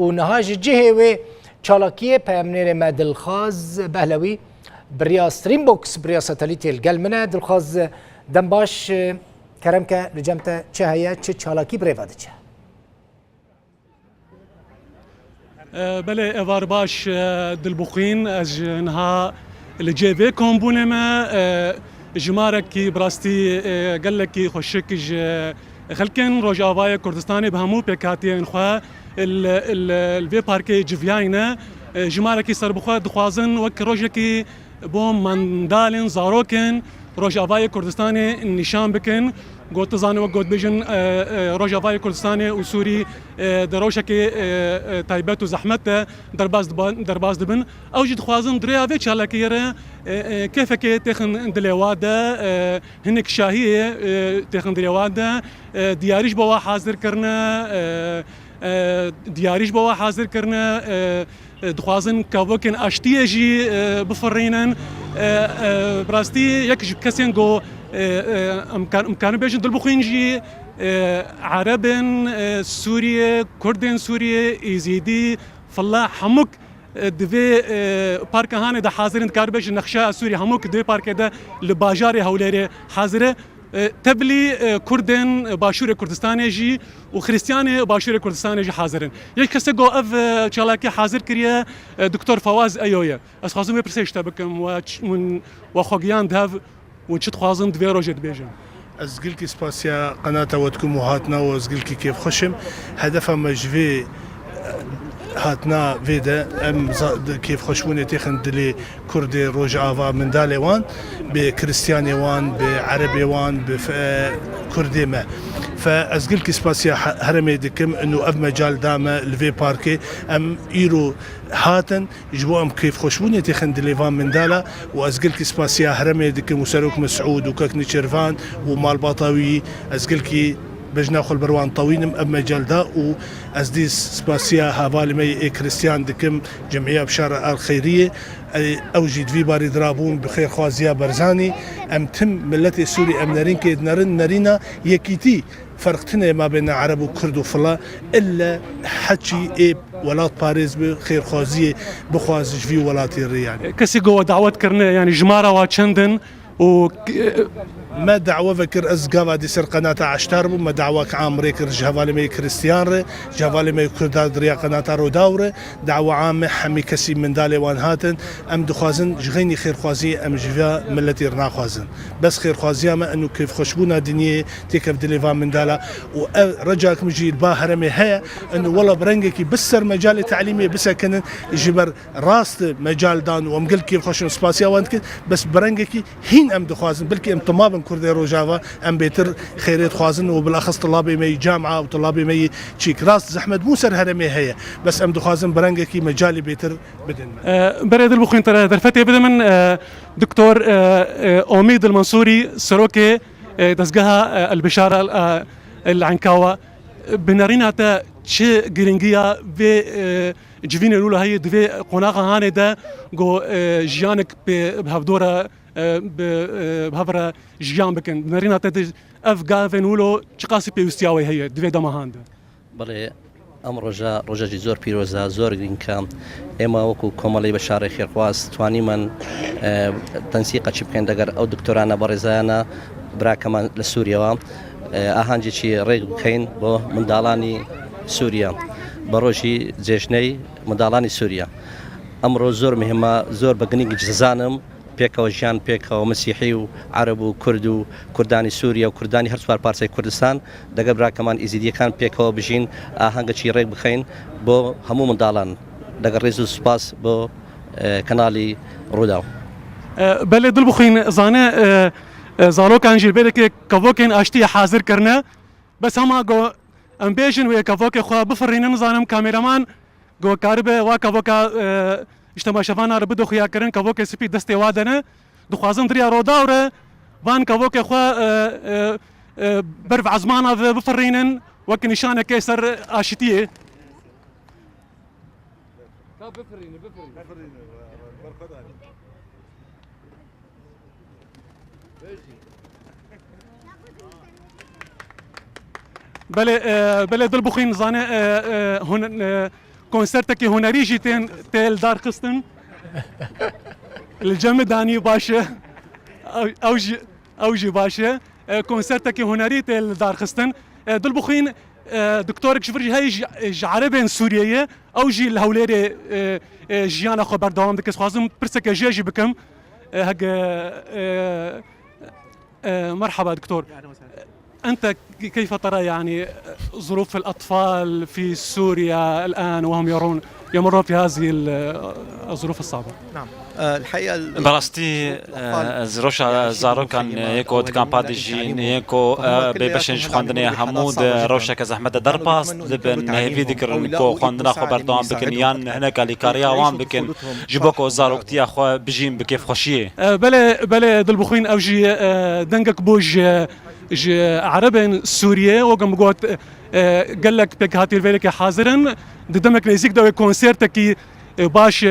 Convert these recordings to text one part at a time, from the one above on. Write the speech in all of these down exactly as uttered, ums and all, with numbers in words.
Û niha ji cihê wê çalakiyê peyamnêrê me Dilxaz Behlewî bi riya Streambox, bi riya satelîtê li gel min e. Dilxaz, dem baş, kerem ke li cem te çi heye, çi çalakî bi rê ve diçe? E, belê, êvar baş, e, Dilbixwîn, ez ji niha li cê vê kombûnê me, e, jimarekî bi rastî, e, gelekî xweşik ji xelkên Rojavayê Kurdistanê bi hemû pêkhatiyên xwe li, li, li vê parkê civiyayî ne. E, jimarekî serbixwe dixwazin wek rojekî bo mendalên zarokên Rojavayê Kurdistanê nîşan bikin. Got, tu zanî, wek got bêjin, e, e, Rojavayê Kurdistanê û Sûrî, e, di rewşekê, e, e, taybet û zehmet de derbas diba-, derbas dibin. Ew jî dixwazin di rêya vê çalakiyê re, e, e, kêfekê têxin dilê wan de, e, hinek şahiyê, e, têxin dilê wan de, e, diyarî ji bo wan hazir kirine, e, e, diyarî ji bo wan hazir kirine, e, e, dixwazin kavokên aştiyê jî, e, bifirînin. E, e, bi rastî yek ji kesên ku, e, e, em kan-, em karin bêjin Dilbixwîn jî, e, Ereb in, e, Sûriyê, Kurdên Sûriyê, Êzîdî, Filla, hemûk, e, di vê, e, parka hanê de hazir in, dikar bêjin nexşa Sûrî hemûk di vê parkê de li bajarê Hewlêrê hazir e. E, tevlî, e, Kurdên Başûrê Kurdistanê jî û Xristiyanê Başûrê Kurdistanê jî hazir in. Yek kesê ku ev, e, çalakî hazir kiriye, e, Doktor Fawaz Eyo ye. Ez xwazim vê pirsê ji te bikim, we ç-, hûn, we xwe giyand hev, hûn çi dixwazin di vê rojê dibêjin? Ez gelkî spasiya qenata we dikim û hatina we, ez gelkî kêfxweş im. Hedefa me ji vê, e, hatina vê de, em za-, di kêfxweşbûnê têxin dilê Kurdê Rojava, mindalê wan, bi Kristiyanê wan, bi Erebê wan, bi fe-, Kurdê me. Fe ez gelkî spasiya he-, herêmê dikim, ino ev mecal da me li vê parkê. Em îro hatin, ji bo em kêfxweşbûnê têxin dilê van mindala û ez gelkî spasiya herêmê dikim û Serok Mesûd û Kek Nêçîrvan û malbata wî, ez gelkî bejna xwe li ber wan tewînim ev mecal da û ez dîs spasiya hevalê me yê Kristiyan dikim, Cemîya Bişara El Xeyriyê. Ey, ew jî di vî barî dirabûn bi xêrxwaziya Barzanî. Em tim miletê Sûrî em nerînkê dinerin, nerîna yekîtî, ferq tune mabêna Ereb û Kurd û fila, ille heçî ê welatparêz bi xêrxwaziyê bixwaz ji vî welatê re, yanî. Kesê ku we dawet kirine, yanî jimara we çend in û k-, Me dawe vekir, ez gava dî ser qenata Eştar bûm, me dawek am rê kir ji hevalê me yê Kristiyan re, ji hevalê me yê Kurda di riya qenata Rodaw re, dawa am me hemî kesî mindalê wan hatin. Em dixwazin ji xeynî xêrxwaziyê em ji vê miletê re naxwazin. Bes xêrxwaziya me eno kêfxweşbûna dinyê têkev dilê van mindala û ev recak min jî li ba herêmê heye, eno wela bi rengekî bi ser mecalê telîmê bisekinin, ji ber rast mecal dan û em gelkî kêfxweş in, spasiya wan dikin, bes bi rengekî hîn em dixwazin, belkî em tima bin Kurdê Rojava, em bêtir xêrê dixwazin û bilaxis tulabê me yî camia û tulabê me yî çîk. Rast zehmet bûn ser herêmê heye, bes em dixwazin bi rengekî mecalî bêtir bidin me. E, berê Dilbixwîn, te re derfetê bide min, e, Doktor, e, e, Omîd El Mensûrî, serokê, e, dezgeha, e, El Bişara El, e, El Enkawa. Bi nerîna te çi girîngiya vê, e, civînên wilo heye di vê qonaxa hanê de ku, e, jiyanek pê bi hevdora, e, bi, e, bi hev re jiyan bikin? Bi nerîna te di ev gavên wilo çiqasî pêwîstiya wê heye di vê dema han de? Belê, em roja, rojekî zor pîroz e, zor girîng e. Êma wekû Komeleyê Beşarê Xêrxwaz twanîmen, e, tensîqa çi bikeyn deger ew doktorana berêzayana birakeman li Sûriye wa. E, ahancekî rêk bikeyn bo mindalanî Sûriye, bi rojî cejney mindalanî Sûriye. Emro zor muhîm e, zor bi girîng dizanim, pêkeve jiyan, pêkeve Mesîhî û Ereb û Kurd û Kurdanî Sûriye û Kurdanî her çar parseyê Kurdistan, deger birakeman Êzîdiyekan pêkeve bijîn, ahangekî rêk bikeyn bo hemû mindalan. Deger rêz û spas bo, e, kanalî Rûdaw. E, belê Dilbixwîn, zane, e, e, zarokan jî li vê derê kevokên aştiyê hazir kirine. Bes hema ku em bêjin wê kevokê xwe bifirînin, nizanim kameraman ku karibe wa kevoka, e, ji temaşevana re bide xuyakirin, kevokê spî destê wa de ne. Dixwazin di riya Rûdaw re van kevokê xwe, e, e, e, ber bi ezmana ve bifirînin wek nîşanekê ser aşitiyê. Ka bifirîne, bifirîne. Belê, e, belê Dilbixwîn, zane, e, e, hûn, e, Konsertekî hunerî jî tên tê li dar xistin. Li cem danî baş e. Ew, ew jî, ew jî baş e. E, konsertekî hunerî tê li dar xistin. E, Dilbixwîn, e, doktorek ji vir jî heye ji, ji erebên Sûriyeyê. Ew jî li Hewlêrê, e, e, jiyana xwe berdewam dike. Dixwazim pirseke jê jî bikim. E, hege, e, e, merhaba doktor. أنت كيف ترى يعني ظروف الأطفال في سوريا الآن وهم يرون يمرون في هذه ال- الظروف الصعبة؟ Bi rastî, ez roşa zarokan yê ku dikan padijîn, yê ku bêbeşên ji xwendinê hemû di rewşeke zehmet de derpas dibin, hêvî dikirin ku xwendina xwe berdewam bikin yan hinek alîkariya wan bikin, ji bo ku zaroktiya xwe bijîn bi kêfxweşiyê. Belê, belê, Dilbixwîn, ew jî dengek bû ji ji Erebên Sûriyê, wek min got, gelek pêkhatî li vê yekê hazir in. Di demek nêzîk de wê konsertekî baş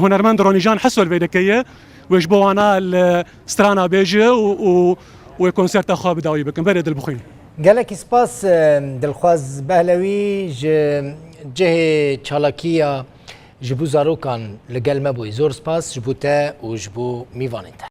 hunermend Ronîjan Heso li vê yekê ye. Wê ji bo wana li strana bêje û, û wê konserta xwe bi dawî bikin. Belê Dilbixwîn. Gelekî spas, Dilxwaz Behlewî, ji cihê çalakiya ji bo zarokan li gel me bûyî. Zor spas ji bo te û ji bo mîvanên te.